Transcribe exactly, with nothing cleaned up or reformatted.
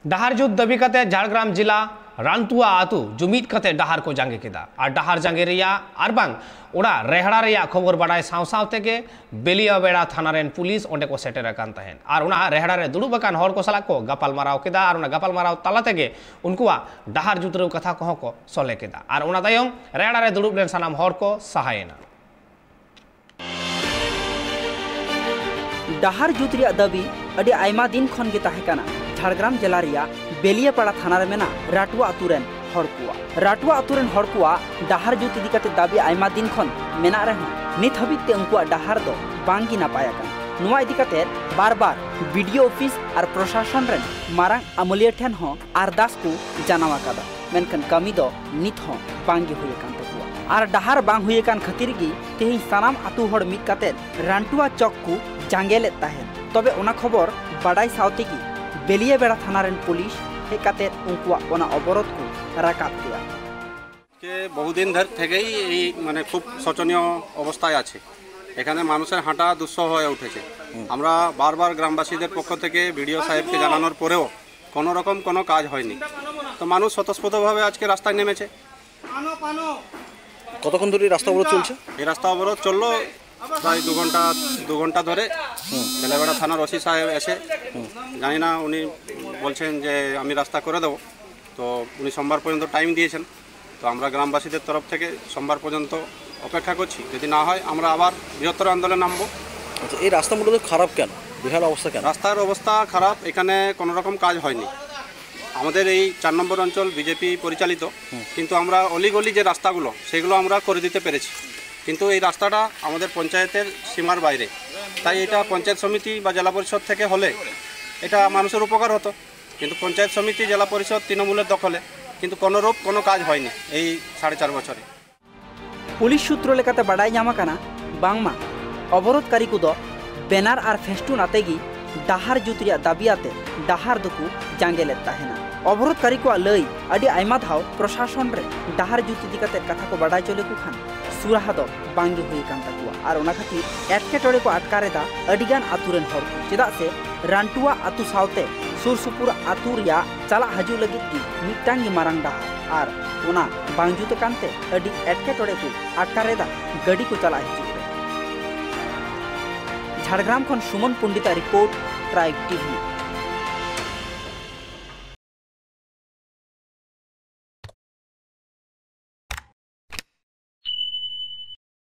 ᱰᱟᱦᱟᱨ ᱡᱩᱛ ᱫᱟᱹᱵᱤ ᱠᱟᱛᱮ ᱡᱷᱟᱲᱜᱨᱟᱢ ᱡᱤᱞᱟ ᱨᱟᱱᱴᱩᱣᱟ ᱟᱹᱛᱩ ᱡᱩᱢᱤᱫ ᱠᱟᱛᱮ ᱰᱟᱦᱟᱨ ᱠᱚ ᱡᱟᱸᱜᱮ ᱠᱮᱫᱟ ᱟᱨ ᱰᱟᱦᱟᱨ ᱡᱟᱸᱜᱮ ᱨᱮᱭᱟᱜ ᱟᱨ ᱵᱟᱝ ᱚᱱᱟ ᱨᱮᱦᱲᱟ ᱨᱮᱭᱟᱜ ᱠᱷᱚᱵᱚᱨ ᱵᱟᱰᱟᱭ ᱥᱟᱶ ᱥᱟᱶ ᱛᱮᱜᱮ ᱵᱮᱞᱤᱭᱟᱵᱮᱲᱟ ᱛᱷᱟᱱᱟ ᱨᱮᱱ ᱯᱩᱞᱤᱥ ᱚᱸᱰᱮ ᱠᱚ ᱥᱮᱴᱮᱨ ᱟᱠᱟᱱ ᱛᱟᱦᱮᱸᱫ ᱟᱨ ᱚᱱᱟ ᱨᱮᱦᱲᱟ ᱨᱮ ᱫᱩᱲᱩᱵ ᱟᱠᱟᱱ ᱦᱚᱲ ᱠᱚ ᱥᱟᱞᱟᱜ ᱠᱚ ᱜᱟᱯᱟᱞ ᱢᱟᱨᱟᱣ ᱠᱮᱫᱟ ᱟᱨ ᱚᱱᱟ ᱜᱟᱯᱟᱞ ᱢᱟᱨᱟᱣ ᱛᱟᱞᱟ ᱛᱮᱜᱮ ᱩᱱᱠᱩᱣᱟᱜ ᱰᱟᱦᱟᱨ ᱡᱩᱛᱨᱟᱹᱣ ᱠᱟᱛᱷᱟ ᱠᱚᱦᱚᱸ ᱠᱚ ᱥᱚᱞᱦᱮ ᱠᱮᱫᱟ ᱟᱨ ᱚᱱᱟ ᱛᱟᱭᱚᱢ ᱨᱮᱦᱲᱟ ᱨᱮ ᱫᱩᱲᱩᱵ ᱞᱮᱱ ᱥᱟᱱᱟᱢ ᱦᱚᱲ ᱠᱚ ᱥᱟᱦᱟᱭᱮᱱᱟ᱾ ᱰᱟᱦᱟᱨ ᱡᱩᱛ ᱨᱮᱭᱟᱜ ᱫᱟᱹᱵᱤ ᱟᱹᱰᱤ ᱟᱭᱢᱟ ᱫᱤᱱ ᱠᱷᱚᱱ ᱜᱮ ᱛᱟᱦᱮᱸ ᱠᱟᱱᱟ ᱡᱷᱟᱲᱜᱨᱟᱢ ᱡᱮᱞᱟ ᱨᱮᱭᱟᱜ ᱵᱮᱞᱤᱭᱟᱯᱟᱲᱟ ᱛᱷᱟᱱᱟ ᱨᱮ ᱢᱮᱱᱟᱜ ᱨᱟᱴᱩᱣᱟ ᱟᱛᱩ ᱨᱮᱱ ᱦᱚᱲ ᱠᱚᱣᱟᱜ᱾ ᱨᱟᱴᱩᱣᱟ ᱟᱛᱩ ᱨᱮᱱ ᱦᱚᱲ ᱠᱚᱣᱟᱜ ᱰᱟᱦᱟᱨ ᱡᱩᱛ ᱤᱫᱤ ᱠᱟᱛᱮ ᱫᱟᱹᱵᱤ ᱟᱭᱢᱟ ᱫᱤᱱ ᱠᱷᱚᱱ ᱢᱮᱱᱟᱜ ᱨᱮᱦᱚᱸ ᱱᱤᱛ ᱦᱟᱹᱵᱤᱡ ᱛᱮ ᱩᱱᱠᱩᱣᱟᱜ ᱰᱟᱦᱟᱨ ᱫᱚ ᱵᱟᱝ ᱜᱮ ᱱᱟᱯᱟᱭ ᱟᱠᱟᱱᱟ᱾ ᱱᱚᱣᱟ ᱤᱫᱤ ᱠᱟᱛᱮ ᱵᱟᱨ ᱵᱟᱨ ᱵᱤᱰᱤᱳ ᱚᱯᱷᱤᱥ ᱟᱨ ᱯᱨᱚᱥᱟᱥᱚᱱ ᱨᱮᱱ ᱢᱟᱨᱟᱝ ᱟᱹᱢᱟᱹᱞᱤᱭᱟᱹ ᱴᱷᱮᱱ ᱦᱚᱸ ᱟᱨᱫᱟᱥ ᱠᱚ ᱡᱟᱱᱟᱣ ᱟᱠᱟᱫᱟ, ᱢᱮᱱᱠᱷᱟᱱ ᱠᱟᱹᱢᱤ ᱫᱚ ᱱᱤᱛ ᱦᱚᱸ ᱵᱟᱝ ᱜᱮ ᱦᱩᱭ ᱟᱠᱟᱱ ᱛᱟᱠᱚᱣᱟ᱾ ᱟᱨ ᱰᱟᱦᱟᱨ ᱵᱟᱝ ᱦᱩᱭ ᱟᱠᱟᱱ ᱠᱷᱟᱹᱛᱤᱨ ᱜᱮ ᱛᱮᱦᱮᱧ ᱥᱟᱱᱟᱢ ᱟᱛᱩ ᱦᱚᱲ ᱢᱤᱫ ᱠᱟᱛᱮ ᱨᱟᱱᱴᱩᱣᱟ ᱪᱚᱠ ᱠᱚ ᱡᱟᱸᱜᱮ ᱞᱮᱫ ᱛᱟᱦᱮᱸᱱ᱾ ᱛᱚᱵᱮ ᱚᱱᱟ ᱠᱷᱚᱵᱚᱨ ᱵᱟᱰᱟᱭ ᱥᱟᱶ ᱛᱮᱜᱮ ᱵᱮᱞᱤᱭᱟᱵᱮᱲᱟ ᱛᱷᱟᱱᱟ ᱨᱮᱱ ᱯᱩᱞᱤᱥ ᱦᱮᱡ ᱠᱟᱛᱮ ᱩᱱᱠᱩᱣᱟᱜ ᱚᱱᱟ ᱚᱵᱚᱨᱳᱫᱷ ᱠᱚ ᱨᱟᱠᱟᱵ ᱠᱮᱫᱟ᱾ কে বহুদিন ধর থেকেই এই মানে খুব শোচনীয় অবস্থায় আছে। এখানে মানুষের হাঁটা দুঃসহ হয়ে উঠেছে। আমরা বারবার গ্রামবাসীদের পক্ষ থেকে বিডিও সাহেবকে জানানোর পরেও কোনো রকম কোনো কাজ হয়নি। তো মানুষ স্বতঃস্ফূর্তভাবে আজকে রাস্তায় নেমেছে। কতক্ষণ ধরে এই রাস্তা অবরোধ চলছে? এই রাস্তা অবরোধ চললো প্রায় দু ঘন্টা, দু ঘন্টা ধরে। বেলাবেড়া থানার ওসি সাহেব এসে, জানি না, উনি বলছেন যে আমি রাস্তা করে দেবো। তো উনি সোমবার পর্যন্ত টাইম দিয়েছেন। তো আমরা গ্রামবাসীদের তরফ থেকে সোমবার পর্যন্ত অপেক্ষা করছি। যদি না হয়, আমরা আবার বৃহত্তর আন্দোলনে নামবো। আচ্ছা, এই রাস্তা মূলত খারাপ কেন? বেহাল অবস্থা কেন? রাস্তার অবস্থা খারাপ, এখানে কোনো রকম কাজ হয়নি। আমাদের এই চার নম্বর অঞ্চল বিজেপি পরিচালিত, কিন্তু আমরা অলিগলি যে রাস্তাগুলো, সেগুলো আমরা করে দিতে পেরেছি। কিন্তু এই রাস্তাটা আমাদের পঞ্চায়েতের সীমার বাইরে, তাই এটা পঞ্চায়েত সমিতি বা জেলা পরিষদ থেকে হলে এটা মানুষের উপকার হতো। কিন্তু পঞ্চায়েত সমিতি, জেলা পরিষদ তৃণমূলের দখলে, কিন্তু কোনোরূপ কোনো কাজ হয়নি এই সাড়ে চার বছরে। ᱯᱩᱞᱤᱥ ᱥᱩᱛᱨᱚ ᱞᱮᱠᱟᱛᱮ ᱵᱟᱰᱟᱭ ᱧᱟᱢ ᱟᱠᱟᱱᱟ, ᱵᱟᱝᱢᱟ ᱚᱵᱚᱨᱳᱫᱷᱠᱟᱨᱤ ᱠᱚᱫᱚ ᱵᱮᱱᱟᱨ ᱟᱨ ᱯᱷᱮᱥᱴᱩᱱ ᱟᱛᱮ ᱜᱮ ᱰᱟᱦᱟᱨ ᱡᱩᱛ ᱨᱮᱭᱟᱜ ᱫᱟᱹᱵᱤ ᱟᱛᱮ ᱰᱟᱦᱟᱨ ᱫᱚᱠᱚ ᱡᱟᱸᱜᱮ ᱞᱮᱫ ᱛᱟᱦᱮᱱᱟ᱾ ᱚᱵᱚᱨᱳᱫᱷᱠᱟᱨᱤ ᱠᱚᱣᱟᱜ ᱞᱟᱹᱭ, ᱟᱹᱰᱤ ᱟᱭᱢᱟ ᱫᱷᱟᱣ ᱯᱨᱚᱥᱟᱥᱚᱱ ᱨᱮ ᱰᱟᱦᱟᱨ ᱡᱩᱛ ᱤᱫᱤ ᱠᱟᱛᱮ ᱠᱟᱛᱷᱟ ᱠᱚ ᱵᱟᱰᱟᱭ ᱦᱚᱪᱚ ᱞᱮᱠᱚ ᱠᱷᱟᱱ ᱥᱩᱨᱟᱦᱟ ᱫᱚ ᱵᱟᱝ ᱜᱮ ᱦᱩᱭ ᱟᱠᱟᱱ ᱛᱟᱠᱚᱣᱟ ᱟᱨ ᱚᱱᱟ ᱠᱷᱟᱹᱛᱤᱨ ᱮᱴᱠᱮᱴᱚᱬᱮ ᱠᱚ ᱟᱴᱠᱟᱨ ᱮᱫᱟ ᱟᱹᱰᱤ ᱜᱟᱱ ᱟᱛᱩ ᱨᱮᱱ ᱦᱚᱲ ᱠᱚ᱾ ᱪᱮᱫᱟᱜ ᱥᱮ ᱨᱟᱱᱴᱩᱣᱟ ᱟᱛᱩ ᱥᱟᱶᱛᱮ ᱥᱩᱨ ᱥᱩᱯᱩᱨ ᱟᱹᱛᱩ ᱨᱮᱭᱟᱜ ᱪᱟᱞᱟᱜ ᱦᱤᱡᱩᱜ ᱞᱟᱹᱜᱤᱫ ᱜᱮ ᱢᱤᱫᱴᱟᱝ ᱜᱮ ᱢᱟᱨᱟᱝ ᱰᱟᱦᱟᱨ, ᱟᱨ ᱚᱱᱟ ᱵᱟᱝ ᱡᱩᱛ ᱟᱠᱟᱱ ᱛᱮ ᱟᱹᱰᱤ ᱮᱴᱠᱮᱴᱚᱬᱮ ᱠᱚ ᱟᱴᱠᱟᱨ ᱮᱫᱟ ᱜᱟᱹᱰᱤ ᱠᱚ ᱪᱟᱞᱟᱜ ᱦᱤᱡᱩᱜ ᱨᱮ᱾ ᱡᱷᱟᱲᱜᱨᱟᱢ ᱠᱷᱚᱱ ᱥᱩᱢᱚᱱ ᱯᱚᱱᱰᱤᱛᱟᱜ ᱨᱤᱯᱳᱨᱴ, ᱴᱨᱟᱭᱤᱵᱽ ᱴᱤᱵᱷᱤ᱾